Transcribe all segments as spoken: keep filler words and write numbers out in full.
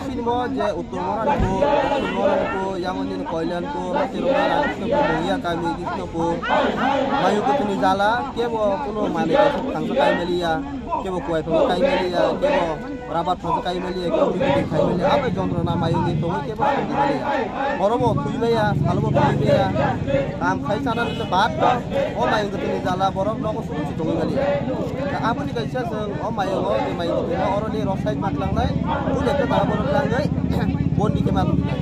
Sini mo je Uttor Moranpur, Uttor Moranpur, yang ini Koilanpur, Tirunga, Rajaknapur, Mungya kami, Kisnapur. Mayu kutini jala, kebo kuno mani kaisa thangsa kai maliya, kebo kuai phangsa kai maliya, kebo rabat phangsa kai maliya, kebo bikiti kai maliya, abai jontrona mayu ni tongwi kebo kai maliya. Oro bo thui maya, salo bo thui maya, kam khai sana ni bat, o mayu kutini jala, borok nogo suru si tongwi maliya. Aboni kaisa chwng o mayo o je mayo tongma oro ni rosai mak langnai, o lekha ta borok langnai, bondi khe ma tongwi nai.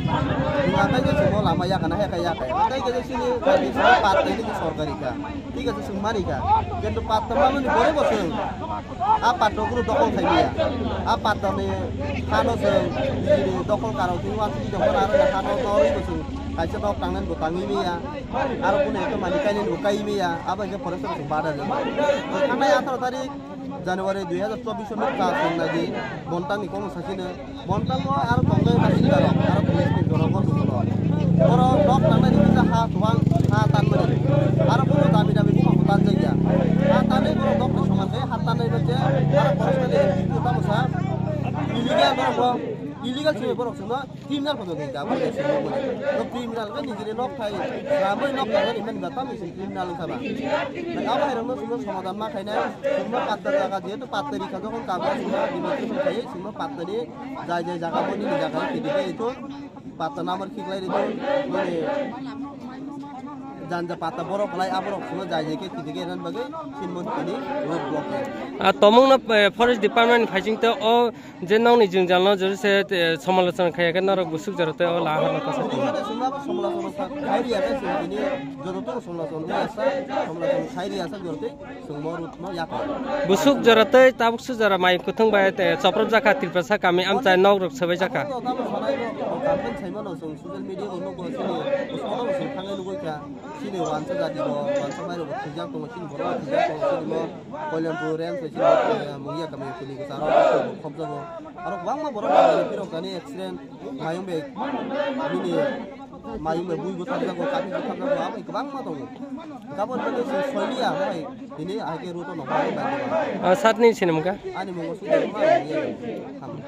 Wngkha khe chwng o lama yakana hai kha yakha. Tei khe chini kami chini pat tei ni sorkari kha. Thik ache chwng mani kha. Kintu pat ta mano ni bore bo chwng. A pat ta guru dokol khai ya. A pat ta ni hano chwng bini dokol karo chwng wan chwng jong aro hano nori bo chwng. Kaisa dok tangnan bo tangwi ya. Aro kunu ekta mani kainani bo kai ya. Abo khe forest chwng bada le. Thangnai atharo tarik January dui hajar chobbish o nukha chwng nai di Bontang ni kono sachino. Bontang o aro tongnai basindarok, aro police ni jorok o nukho. Borok nok tangnai ni kisa ha chuwang ha tanmani. Aro bono dami dami buma bo tanjakya. Ha tanwi borok nok ni soman khe ha tanwi rwkhe aro forest ni M P tamo sa illegal borok bo illegal se borok chwngno criminal photo khe abo khe sini mani. No criminal khe nijini nok thai, ramwi nok thai ni mani ba tamo se criminal wngkha ba. Abo hai rokno chwngno somadan ma khainai, chwngno patta jaga jehetu patta rikha jokhon kabo chwngno demonstration khai chwngno patta ni jai jai jaga bo nini jaga khe dikhe ito patta number khiklai rito mani janja patta borok lai aborok chwngno jai jai khe dikhe nan bagwi sinmon kini road block. Ah, tomung no, eh, forest department phaising te o Je nokni jwngjal no jori se, eh, somalochona khaiya khe norok busuk jora tei o la harno kasa tong. Somalochona kha-, khairiya khe chwng tini joto tong somalochona wngya sa, somalochona khairiya sa jora tei chwng mo rutma yakho. Busuk jora tei tabuk su jora mai kwthwng bai, eh, choprop jakha Tiprasa kami amchai nok rok swbai jakha. Abo to tamo sanai rok, campaign saimano chwng social media bo nugo chini, bwskango bo chwng thangwi nugwi kha. Chini wansa jati bo, wansa mai rok bo thwijak tongo, chini borok bo thwijak tongo, chini mo Koilanpur range bai chini, eh, Mungya kami kuni kwcharo khobjago. Aro kwbangma borok rok phirok jani accident, mayung bai, bini mayung bai bui bwthakjago, kati bwthakjago, abo kwbangma tongo. Gabon bini se soiliya bai, bini age road o nokha bai. Ah, satni sinimka? Ani mungo Sudirma, Mungya kami.